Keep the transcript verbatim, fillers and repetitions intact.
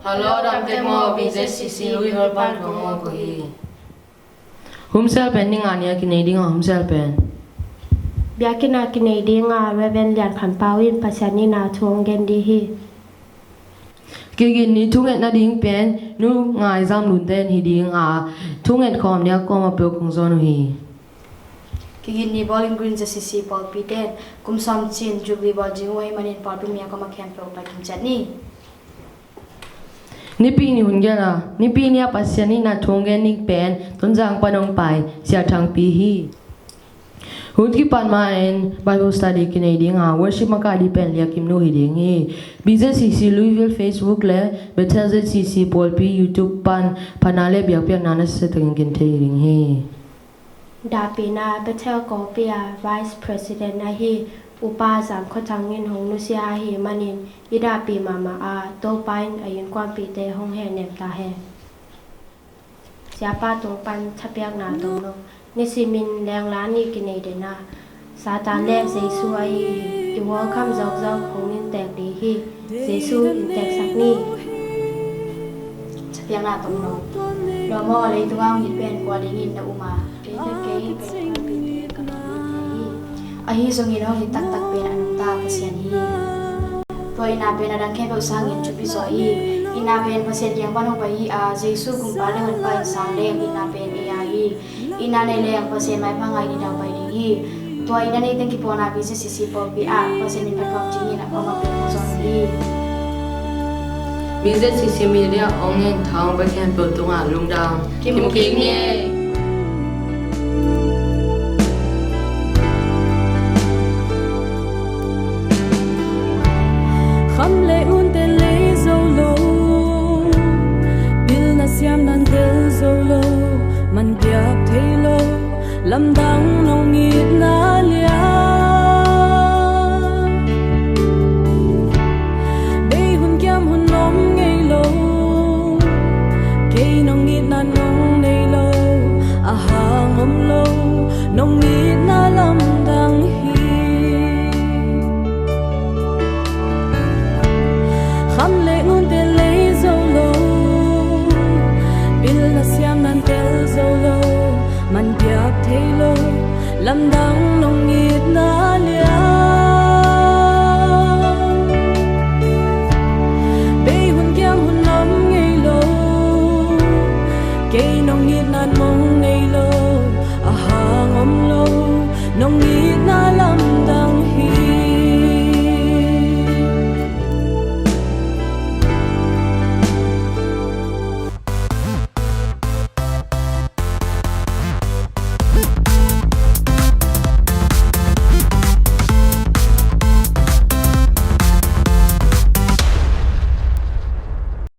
Hello, dam teh maw? VZCC Louisville pan kong mawk uh hi. Hun sel pen ni nga ni a kinei ding a, hun sel pen. Biakinn a kinei ding a, Reverend Lian Khan Pau in Pasian itna thu hong gen ding hi. Kigin ni thungetna ding pen Nu Ngai Zam Lun ten hi ding a, thunget khawm ni a kuamah peuh kong zawn uh hi. Kigin ni Bowling Green ZCC pawlpi ten kum sawm cin Jubilee bawl ding uh ahih manin pawlpi mi a kuamah khempeuh pai kim ciat ni. Nipi ni hun gel a, nipi ni a Pasian itna thu hong gen ding pen Tonzang pan hong pai Sia Thang Pi hi. Hun kipat ma-in Bible study kinei ding a, worship makadi pen Lia Kim Nu hi ding hi. VZCC Louisville Facebook le Bethel ZCC pawlpi YouTube pan phatna le biakpiakna na sa takin kin thei ding hi. Dahpihna, Bethel kawlpi a Vice President ahi Upa Zam Khua Thang in hong nusia ahih manin i dahpih mahmah a, Topa in a innkuanpihte hong hehnem ta hen. Siapa tung pan thapiakna tawmno. Nisimin lengla nih kinei den a, Satan le Jesu ahi hi. I welcome zawkzawk hong inntek ding hi. Jesu innteksak ni. Thapiakna tawmno. Nuam aw, leitung a hong it pen kua dingin na um a? Kei le kei, kei innkuanpihte ka nuam hi. Ahi zongin hong it taktak pen a nungta Pasian hi. Tua itna pen a dang khempeuh sangin thupi zaw hi. Itna pen Pasian kiang pan hong pai hi a, Jesu Gumpa le Honpa in sang leng itna pen ei a hi. Itna nei leng Pasian maipha ngai ni dang pai ding hi. Tua itna nei teng kipawlna VZCC pawlpi ah Pasian min phattuam dingin a kuamah peuh kong zawn hi. VZCC Media hong en thawn Pasian peuh tungah lungdam. Kimu kik ni ei. Kham le unte lei zo lo, pilna siamna tel zo lo, man piak thei lo, lamdang nong itna lian. Bei hun kiam hun om ngei lo, kei nong itna nong nei lo, a hang om lo, nong it